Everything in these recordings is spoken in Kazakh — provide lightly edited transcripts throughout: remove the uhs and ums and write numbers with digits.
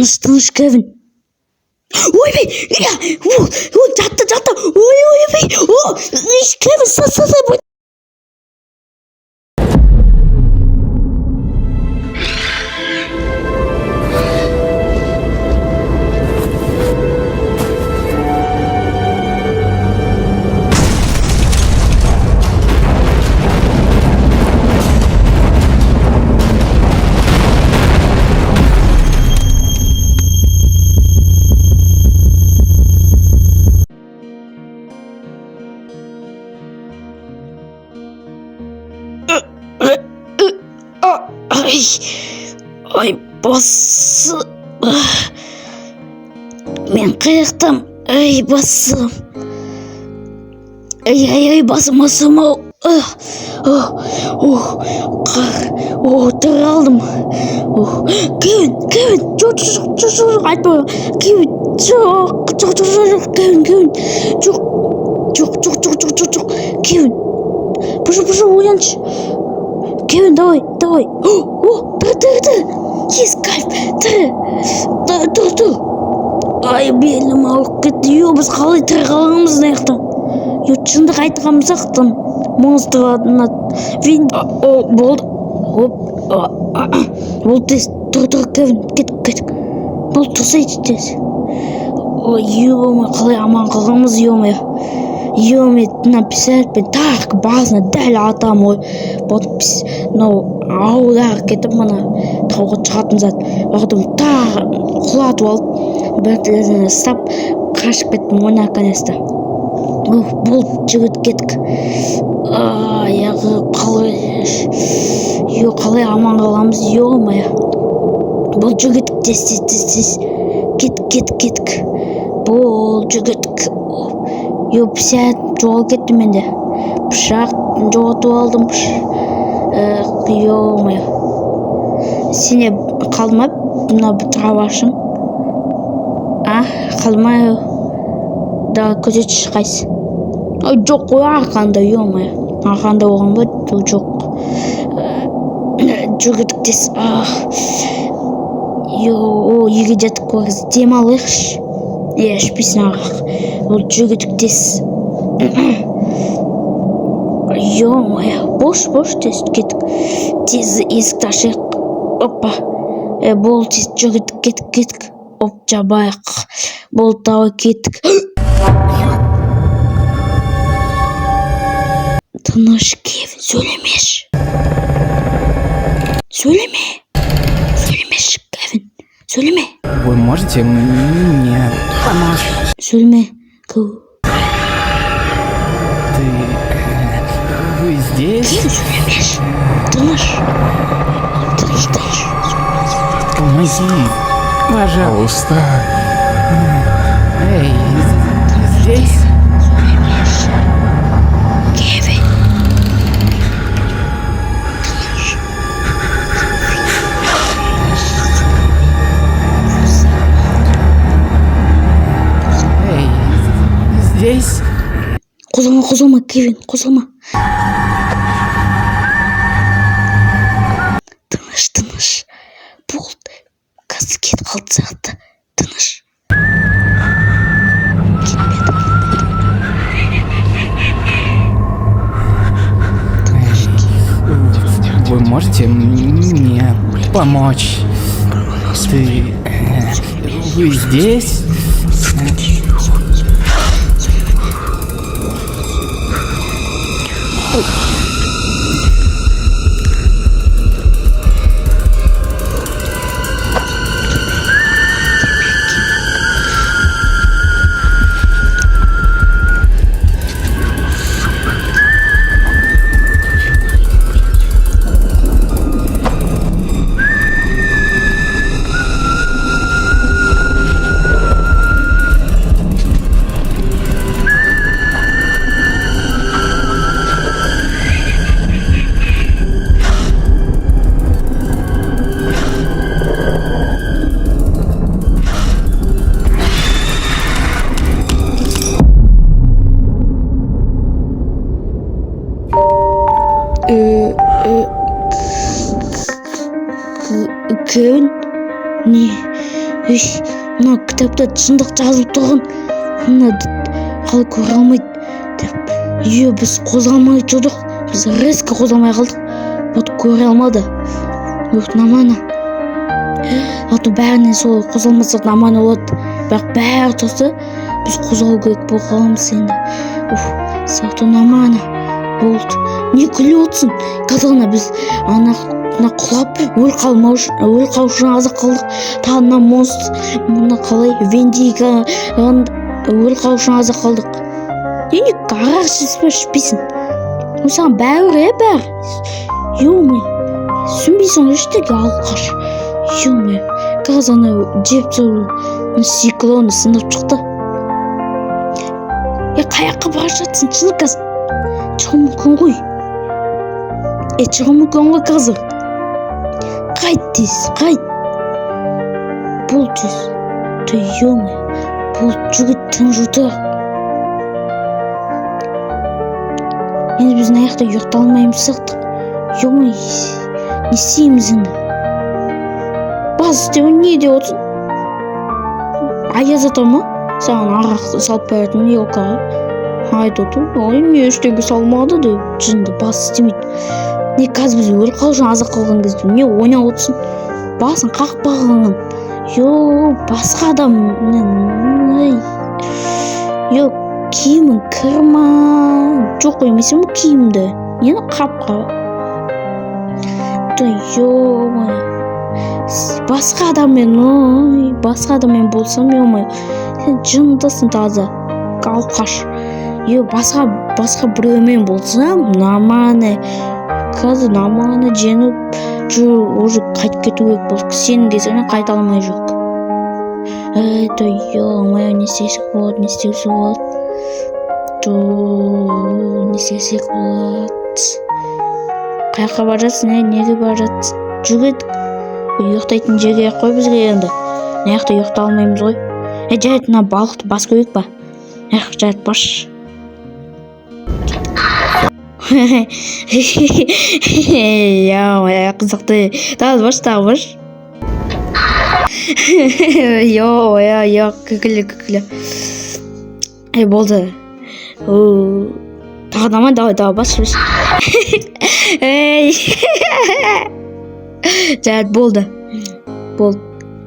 Тыныш, тыныш, Кевин. Ойбай, иә, о, о, жатты, жатты. Ой, ойбай, о, Кевин, са, са, са. Ай, ай, басы. Мен қаяқтам? Ай, басым. Ай, ай, ай, басым, басым, ау. О, қар, о, тірі қалдым. О, Кевин, Кевин, жоқ, жоқ, жоқ, жоқ, жоқ, айтпа. Кевин, жоқ, жоқ, жоқ, жоқ, жоқ, Кевин, Кевин, жоқ, жоқ, жоқ, жоқ, жоқ, жоқ, жоқ, Кевин. Пошел, пошел, ояншы. Кевин, давай, давай. О, о, тірі, тірі, тірі. Yes, кайф, тірі. Тұр, тұр, тұр. Ай, белім ауырып кетті. Ё, біз қалай тірі қалғанбыз мына жақтан? Ё, шындық айтқанбыз ақ там монстрлардың. О, болды. Оп, болды, тез. Тұр, тұр, Кевин, кеттік, кеттік. Болды, тұрсайшы тез. Ой, ё, қалай аман қалғанбыз, ё-моё. Ё-моё, мына пистолетпен тақ басына дәл атамын ғой. Вот мынау аударып кетіп, мына тауға шығатын зат. Потом тағы құлатып алып, бір ұстап қашып кеттім ғой, наконец-то. Ух, болды, жігіт, кеттік. Аяғы қалай, ё, қалай аман қаламыз, ё-моё. Болды, жігіт, тез, тез, тез, тез. Кеттік, кеттік, кеттік. Бол, жігіт. Ё, писать жоғалып кетті менде. Пышақ жоғалтып алдым. Ё-моё. Сене қалды ма мына дробашың? А, қалды ма? Да, көрсетші қайсы. Ой, жоқ қой, арқанда, ё-моё. Арқанда болған ба? Жоқ. Жігіт, тез. Ё, үйге жатып көріңіз, демалайықшы. Е, ішпейсің арақ. Бұл жігіт, тез. Ё-моё, бош, бош, тез кеттік. Тез есікті ашайық. Опа. Е, бол, тез жігіт, кеттік, кеттік. Оп, жабайық. Болды, давай, кеттік. Тыныш, Кевин, сөйлемеші. Сөйлеме. Сөйлемеші, Кевин. Сөйлеме. Вы можете мне помочь? Сөйлеме. Ты... Вы здесь? Кевин, сөйлемеші. Тыныш. Тыныш, тыныш. Помоги. Пожалуйста. Эй, здесь? Сөйлемеші. Кевин. Тыныш. Эй, здесь? Қозғалма, қозғалма, Кевин, қозғалма. Тыныш, тыныш. Болды. Қазір кетіп қалды сияқты. Тыныш. Кетпеді, кетпеді. Вы можете мне помочь? Ты... Вы здесь? Кевин, не Үй, мына кітапта шындық жазылып тұрған. Мына қалай көре алмайды деп. Е, біз қозғалмай тұрдық. Біз резко қозғалмай қалдық. Вот көре алмады. Вот нормально. А то бәріне солай қозғалмасақ, нормально болады. Бірақ бәрі тұрса, біз қозғалу керек болып қаламыз енді. Уф, зато нормально болды. Не күліп отырсың? Қазір ғана біз ана мына құлап өліп қалмау үшін, өліп қалу үшін аз-ақ қалдық. Тағы мына монстр, мына қалай, вендиго өліп қалу үшін аз-ақ қалдық. Не, арақ ішесің ба, ішпейсің? Ой, саған бәрібір, иә, бәрі. Ё-моё, түсінбейсің ғой ештеңе, алқаш. Ё-моё, қазір ана жеп тастау, стеклоны сындырып шықты. Е, қай жаққа бара жатсың? Шын, қазір шығуы мүмкін ғой. Е, шығуы мүмкін ғой қазір. Қайт тез, қайт. Бол тез. Ты, ё-моё, бұл жігіт тынып отыр. Енді біз мына жақта ұйықтай алмаймыз сияқты. Ё-моё, не істейміз енді? Бас деп не деп отырсың? Аяз ата ма? Саған арақ салып беретін ёлкаға. Айтып отыр. Ой, не, ештеңе салмады деп. Жынды, бас істемейді. Не, қазір біз өліп қалу үшін аз-ақ қалған кезде не ойнап отырсың? Басын қақпаған. Йо, басқа адам. Ей. Йо, киімің кір ма? Жоқ қоймайсың ба киімді? Нені қап-қара? Да ё-моё. Басқа адаммен, ой, басқа адаммен болсам, ё-моё. Сен жындысың таза. Алқаш. Е, басқа біреумен болсам, нормально. Қазір нормально жеңіп жүр, уже қайтып кету керек болды. Сенің кесірінен қайта алмай жоқ. Эй, да ё-моё, не істесек болады, не істесе болады? То, не істесек болады? Қай жаққа бара жатсың, е, неге бара жатсың? Жігіт, ұйықтайтын жер керек қой бізге енді. Мына жақта ұйықтай алмаймыз ғой. Е, жарайды, мына балықты басып көрейік па? Эх, жарайды, басшы. Ё-моё, қызықты. Тағы басшы, тағы басшы. Ё-моё, ё, күлкілі, күлкілі. Ей, болды. Тағы да ма? Давай, давай, басшы, басшы. Ей. Жарайды, болды. Болды.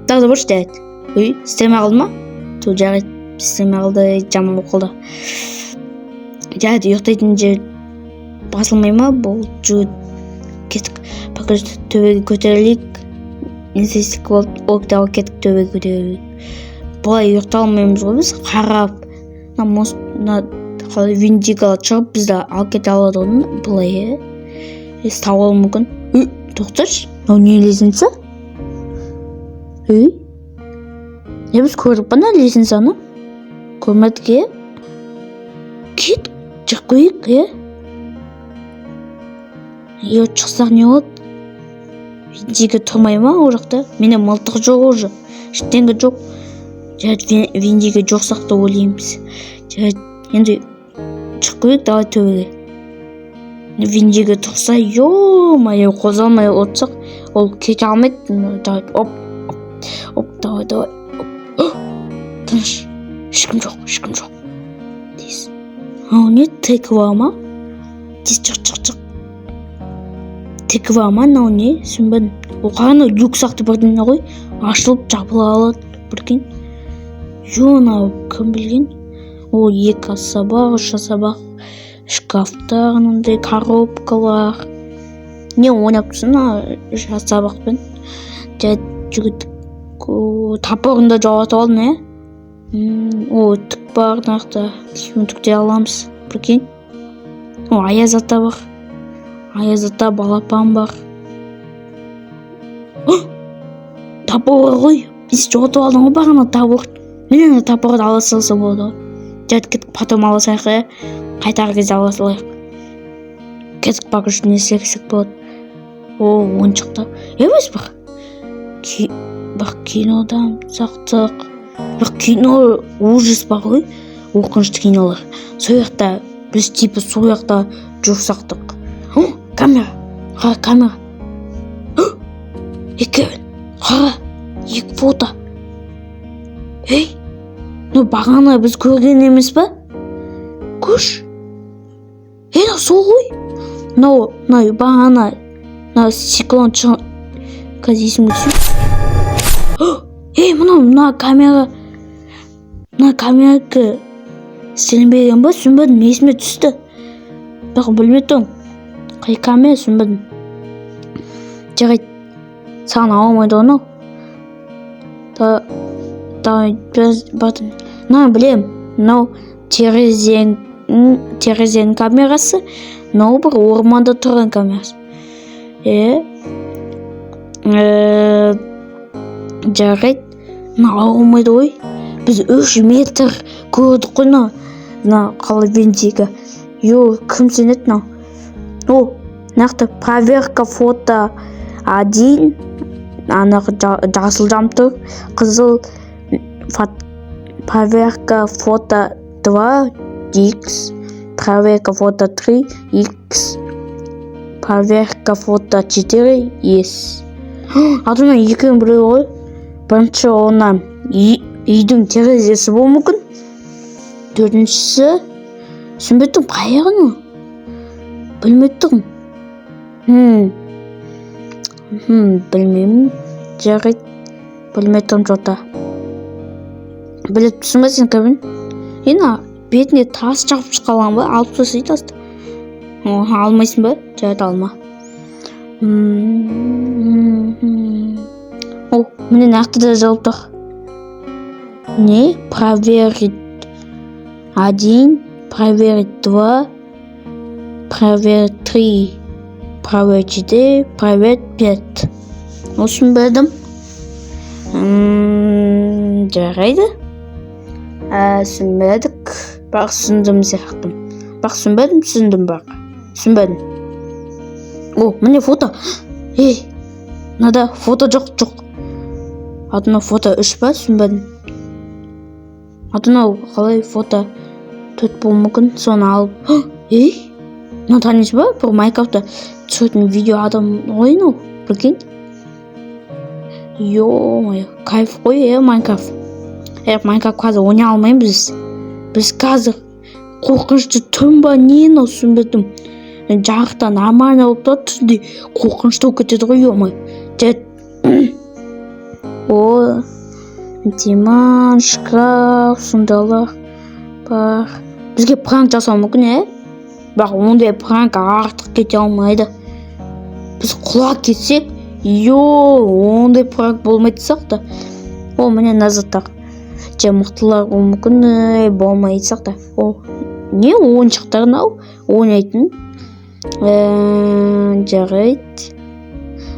Тағы да басшы, жарайды. Ой, істемей қалды ма? Ту, жарайды, істемей қалды, жаман болып қалды. Жарайды, ұйықтайтын жер басылмай ма? Болды, жігіт. Кеттік. Пока что төбеге көтерілейік. Не істесек болады? Ок, давай, кеттік, төбеге көтерілейік. Былай ұйықтай алмаймыз ғой біз, қарап. Мына мост, мына қалай, виндиголар шығып бізді алып кете алады ғой былай, иә. Ұстап алуы мүмкін. Үй, тоқташы, мынау не, лестница? Үй? Не, біз көрдік па мына лестницаны? Көрмедік, иә? Кет, шығып көрейік, иә? Е, шықсақ не болады? Виндиго тұрмай ма ол жақта? Менде мылтық жоқ уже. Ештеңе жоқ. Жарайды, виндиго жоқсақ та ойлаймыз. Жарайды, енді шығып көрейік, давай төбеге. Виндиго тұрса, ё-моё, қозғалмай отырсақ, ол кете алмайды. Давай, оп, оп, оп, давай, давай. Оп. Тыныш. Ешкім жоқ, ешкім жоқ. Тез. Ау, не, тыква ма? Тез шық, шық, шық. Тыква ма мынау, не? Түсінбедім. Ол қана люк сияқты бірдеңе ғой. Ашылып жабыла алады, прикинь. Ё, мынау кім білген? О, екі сабақ, үш сабақ, шкафтар, мынандай коробкалар. Не ойнап тұрсың мына үш сабақпен? Жарайды, жігіт, топорын да жоғалтып алдың, иә? О, түк бар мына жақта. Үтіктей аламыз, прикинь. О, аяз ата бар. Аяз ата, балапан бар. Топор ғой. Біз жоғалтып алдың ғой бағана топор. Міне, ана топорды ала салса болады ғой. Жарайды, кеттік, потом ала салайық, иә. Қайтар кезде ала салайық. Кеттік, пока что не істесек болады? О, ойыншықтар. Емес, бір бір кинодан сақтық. Бір кино ужас бар ғой, қорқынышты кинолар. Сол жақта біз типа сол жақта жүрсақтық. О, камера, қара, камера. Екеуін қара, екі фото. Ей, мынау бағана біз көрген емес па? Көрші. Ей, мынау сол ғой. Мынау бағана мынау циклон. Қазір есіме түсір. Ей, мынау мына камера, мына камераға істелінбеген ба? Түсінбедім, есіме түсті, бірақ білмей тұрмын қай камера, түсінбедім. Жарайды, саған ала алмайды ғой мынау. Давай, біз мынаны білемін, мынау терезенің камерасы, мынау бір орманда тұрған камерасы. Жарайды, мына ала алмайды ғой, біз 3 метр көрдік қой. Мына қалай, Вендиго, ё, кім сенеді мынау? О, мына жақта проверка фото один, ана жасыл жанып тұр, қызыл. Проверка фото 2 x, проверка фото 3 x, проверка фото 4 s. Артынан екеуінің біреуі ғой. Бірінші ona үйдің терезесі болуы мүмкін, төртіншісі түсінбей тұрмын, қай жағы, білмей тұрмын. Білмеймін, жарайды, білмей тұрмын. Че-то біліп тұрсың ба сен, Кевин? Енді бетіне тас жабысып қалған ба? Алып тастай тасты. О, алмайсың ба? Жарайды, алма. О, міне, мына жақта да жазылып тұр. Не проверить один, проверить два, проверить три, проверить четыре, проверить пять. Түсінбедім. Жарайды, түсінбедік, бірақ түсіндім сияқты, бірақ түсінбедім, түсіндім, бірақ түсінбедім. О, міне фото. Ей, мынада фото жоқ, жоқ, а фото үш па? Түсінбедім. А мынау қалай, фото төрт болуы мүмкін, соны алып. Ей, мынаны танисың ба? Бір Майнкрафтта түсіретін видео адам ғой мынау, прикинь. Ё-моё, кайф қой, е, Майнкрафт. Е, Майнкрафт қазір ойнай алмаймыз біз қазір. Қорқынышты түн ба, не мынау? Түсінбедім. Жарықта нормально болып тұрады, түнде қорқынышты болып кетеді ғой, ё-моё. О, диван, шкаф, сондайлар бар. Бізге пранк жасауы мүмкін, иә, бірақ ондай пранк артық кете алмайды. Біз құлап кетсек, ё, ондай пранк болмайтын сияқты. О, міне, мына заттар же мықтылар болуы мүмкін, болмайтын сияқты. О, не ойыншықтар мынау ойнайтын? Жарайды.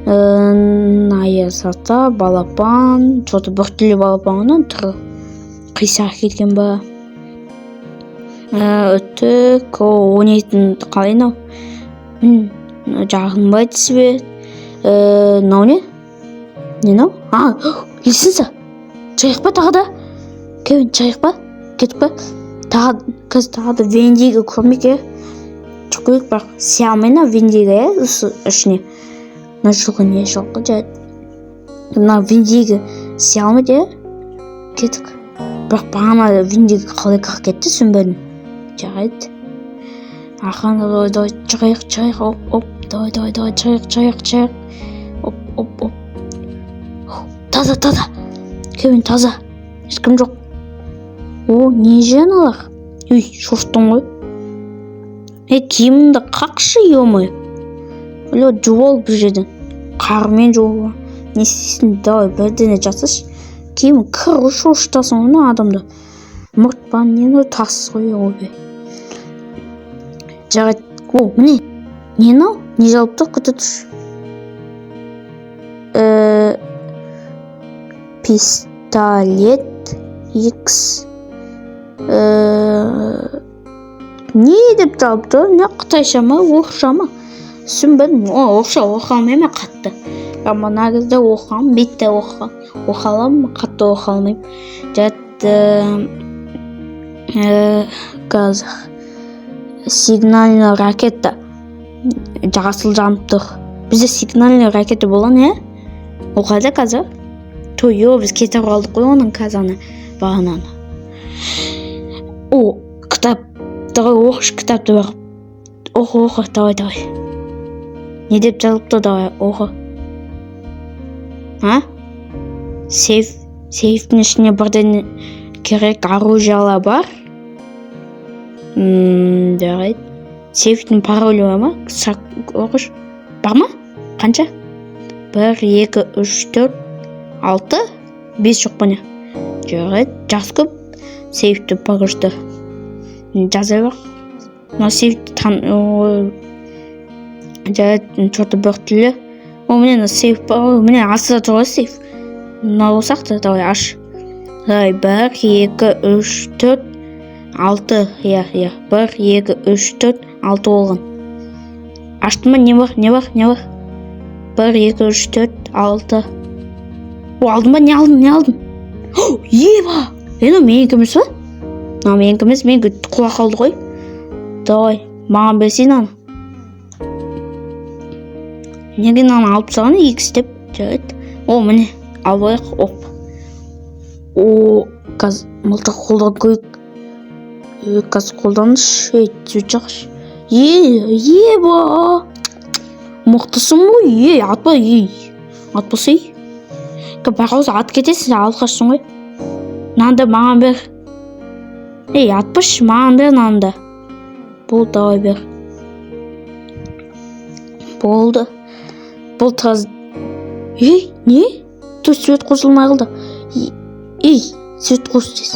Аяз ата, балапан, че-то біртүрлі балапан ғой, түрі қисақ кеткен ба? Үтік, о, ойнайтын қалай мынау? Жағынбайды свет. Мынау не? Не мынау? А, лестница. Шығайық па тағы да? Кевин, шығайық па? Кетіп па? Тағы қазір тағы да Вендиго көрмек, иә? Шығып көрейік, бірақ сия алмай мына Вендиго, иә, осы ішіне. Мына жылқы не жылқы, жарайды. Мына Вендиго сия алмайды, иә? Кеттік. Бірақ бағана Вендиго қалай кіріп кетті, түсінбедім. Жарайды. Аха, давай, давай, шығайық, шығайық, оп, оп, давай, давай, давай, шығайық, шығайық, шығайық. Оп, оп, оп. Таза, таза. Кевин, таза. Ешкім жоқ. О, не же аналар? Үй, шошыттың ғой. Ей, киіміңді қақшы, ё-моё. Бля, жуып ал бір жерден. Қармен жуып. Не істейсің, давай, бірдеңе жасашы. Киімі кір ғой, шошытасың ғой мына адамды. Мұрт па, не мынау, тас ғой, ойбай. Жарайды. О, міне. Не мынау? Не жауып тұр? Күте тұршы. Пистолет X. Не деп жауып тұр? Не, қытайша ма, орысша ма? Түсінбедім. О, орысша оқи алмаймын мен қатты. Бірақ мына кезде оқығанмын, бетте оқы аламын, қатты оқи алмаймын. Жарайды, қазір сигнальный ракета жасыл жанып тұр. Бізде сигнальный ракета болған, иә? Ол қайда қазір? Тойо, біз кетіп қалдық қой оның қазір ана. Бағананы. О, кітап. Давай оқышы кітапты барып. Оқы, оқы, давай, давай. Не деп жазылып тұр, давай, оқы. А? Сейф, сейфтің ішіне бірдеңе керек оружиялар бар. Жарайды. Сейфтің паролі бар ма? Оқышы. Бар ма? Қанша? 1, 2, 3, 4, 6, 5 жоқ па не? Жарайды, жас көп. Сейфті пока что жаза бер. Мына сейфті жарайды, что-то біртүрлі. О, міне мына сейф бар ғой, міне астында тұр ғой сейф. Мынау болсақ та, давай аш. Давай, 1, 2, 3, 4, 6, иә, иә. 1, 2, 3, 4, 6 болған. Аштым ба? Не бар, не бар, не бар? 1, 2, 3, 4, 6. О, алдым ба? Не алдым, не алдым? О, еба! Мынау менікі емес па? Мынау менікі емес, менікі құлап қалды ғой. Давай, маған берсей мынаны. Неге мынаны алып тастаған екі істеп? Жарайды. О, міне, алып алайық. Оп. О, қазір мылтық қолданып көрейік. Қазір қолданшы. Ей, свет жақшы. Е, еба! Мықтысың ғой, ей, атпа, ей. Атпасай. Байқаусыз атып кетесің, алып қашсың ғой. Мынаны маған бер. Ей, атпашы, маған бер мынаны да. Болды, давай бер. Болды. Бұл таз. Ей, не? Тұр, свет қосылмай қалды. Ей, свет қос тез.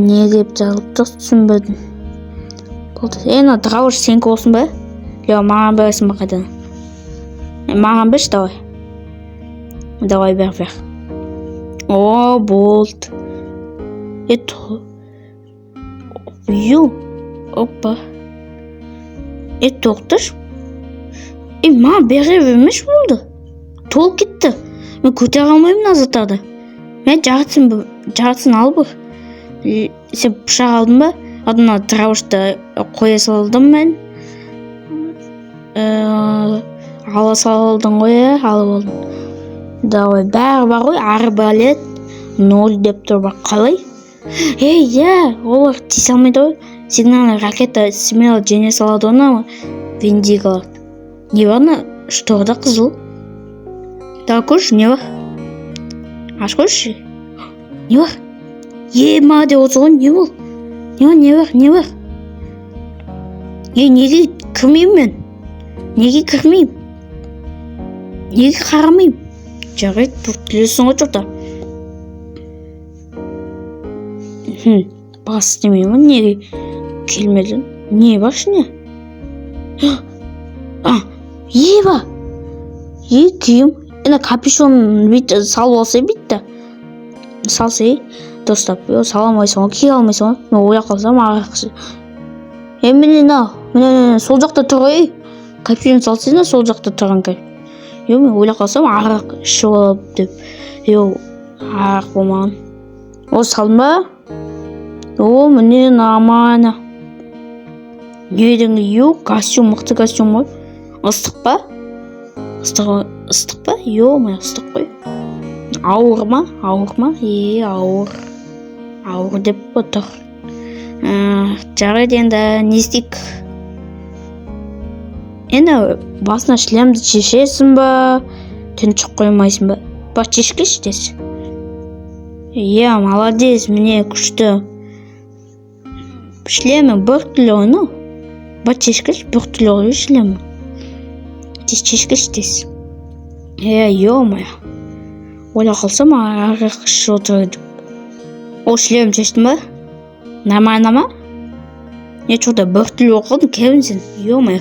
Не деп жазылып тұр, түсінбедім. Болды. Ей, мына дробаш сенікі болсын ба? Жоқ, маған бересің ба қайтадан? Маған берші, давай. Давай, бер, бер. О, болды. Ю, опа. Тоқташы. Маған бере бермеші болды. Толып кетті. Мен көтере алмаймын мына заттарды. Мен жартысын, жартысын ал бір. Сен пышақ алдың ба? Ал мына дробашты қоя салдым мен. Ала салдың ғой, иә, алып алдым. Давай, бәрі бар ғой, арбалет ноль деп тұр бар. Қалай? Ей, иә, олар тиісе алмайды ғой. Сигнальная ракета смело жеңе салады ғой ана виндиголарды. Не бар мына шторда қызыл? Давай көрші, не бар? Аш көрші. Не бар? Ема деп отыр ғой, не болды? Не бар, не бар, не бар? Е, неге кірмеймін мен? Неге кірмеймін? Неге қарамаймын? Жарайды, біртүрлісің ғой что-то. Бас істемей ма? Неге келмедің? Не бар ішінде? А, еба! Е, киім. Ена капюшон бүйтіп салып алса бүйтті. Салса, дұрыстап. Е, сала алмайсың ғой, кие алмайсың ғой. Мен ойлап қалсам, арақ. Е, міне мынау, міне, міне, сол жақта тұр ғой. Капюшон салсайшы да, сол жақта тұрған капюшон. Е, мен ойлап қалсам, арақ ішіп алып деп. Е, арақ болмаған. О, салдың ба? О, міне нормально. Не деген, ё, костюм, мықты костюм ғой. Ыстық па? Ыстық, ыстық па? Ё-моё, ыстық қой. Ауыр ма? Ауыр ма? Е, ауыр. Ауыр деп отыр. Жарайды, енді не істейік? Енді басына шлемді шешесің ба? Тұншық қоймайсың ба? Бар, шешкеші тез. Иә, молодец, міне күшті. Шлемі біртүрлі ғой мынау. Бар, шешкеш, біртүрлі ғой шлемі. Тез шешкеш, тез. Е, ё-моё. Ойлап қалсам, арақ ішіп отыр деп. О, шлем шештің ба? Нормально ма? Не, что-то біртүрлі болып қалдың, Кевин, сен. Ё-моё.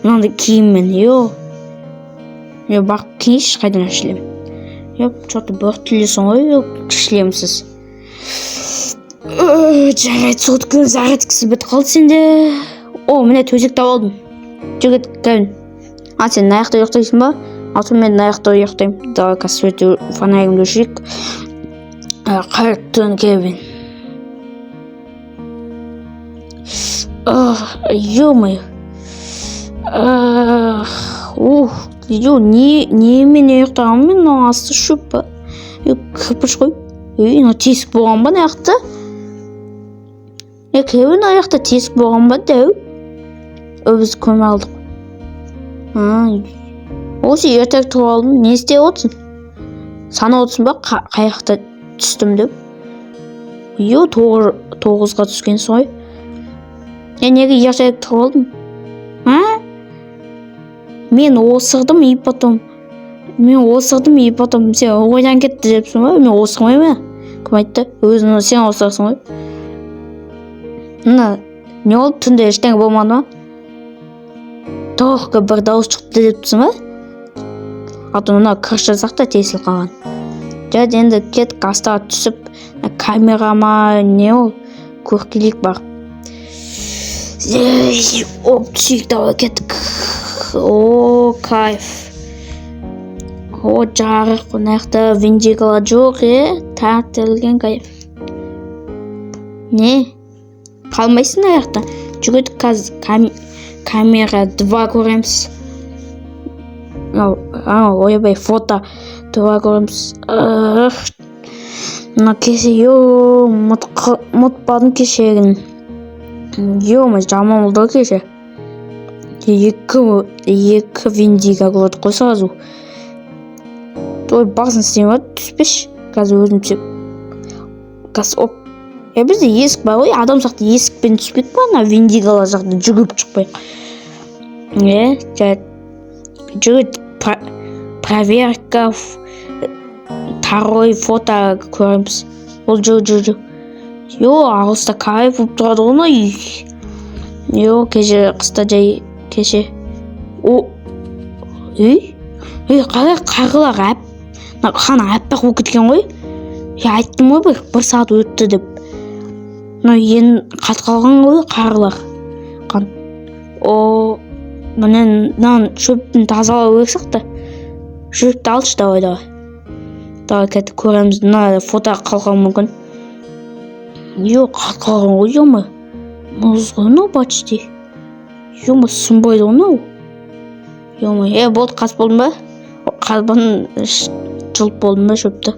Мынандай киіммен, ё. Е, барып киейінші қайдан шлем. Е, что-то біртүрлісің ғой, ё, шлемсіз. Жарайды, сотканың зарядкасы бітіп қалды сенде. О, міне төсек тауып алдым. Жігіт, Кевин. А, сен мына жақта ұйықтайсың ба? Ал мен мына жақта ұйықтаймын. Давай, қазір свет фонаригімді өшірейік. Қайырлы түн, Кевин. Ё-моё. Ух, Йо, не немен ұйықтағанмын мен? Мынау асты шөп па? Е, кірпіш қой. Ей, мынау тесік болған ба мына жақта? Е, Кевин, мына жақта тесік болған ба, дәу? Ö, біз көме алдық. А, осы ертерек тұрып алдым. Не істеп отырсың? Санап отырсың ба, қай жақта түстім деп? Йо, 9-ға түскенсің ғой. Е, неге ертерек тұрып алдым? А? Мен осырдым, и потом мен осырдым, и потом сен ойдан кетті депсің ғой. Мен осырмаймын. Кім айтты? Өзің, сен осырасың ғой. Мына не болды, түнде ештеңе болмады ма? Только бір дауыс шықты депсің ба? А то мына крыша жақта тесіліп қалған. Жарайды, енді кеттік, астыға түсіп, камера ма, не ол, көріп келейік барып. Ей, оп, түсейік, давай, кеттік. О, кайф! О, жарық! Мына жақта виндиголар жоқ, е, тәртілген, кайф. Не қалмайсың мына жақта? Жүгірдік, қазір камера 2 көреміз. Мынау, анау, ойбай, фото 2 көреміз. Ых, мына кеше, ё, ұмытпадым кешегін. Ё, жаман болды ғой кеше. Екі виндиго көрдік қой сразу. Ой, басын істемей ма? Түспеші, қазір өзім түсемін қазір. Оп! Е, бізде есік бар ғой, адам сияқты есікпен түспейік па? Ана виндиголар жақта жүгіріп шықпайық. Е, жарайды, жігіт, проверка второй фото көреміз. Ол, жүр, жүр, жүр. Йо, алыста кайф болып тұрады ғой мына үй. Йо, кеше қыста жай кеше. О, үй, ей, қалай қарғылар әп, мына қан аппақ болып кеткен ғой. Е, айттым ғой, бір сағат өтті деп. Мына енді қатып қалған ғой қарғылар, қан. О, міне, мынаны шөптің тазалау керек сияқты. Шөпті алшы, давай, давай, давай, кеттік, көреміз. Мына фото қалған мүмкін. Йо, қатып қалған ғой, ё, мұз ғой мынау почти. Ё, сынбайды ғой мынау, ё. Е, болды, қас болдың ба? Қазбан жұлып болдың ба шөпті?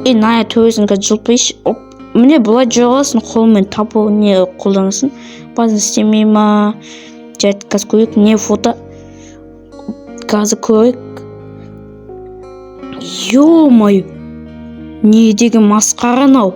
Е, мына төбесін қазір жұлпайыншы. Оп, міне, былай жүре аласың қолыңмен, топор не қолданасың, басын істемей ма? Жарайды, қазір көрейік, не фото, қазір көрейік. Ё-моё, не деген масқара мынау!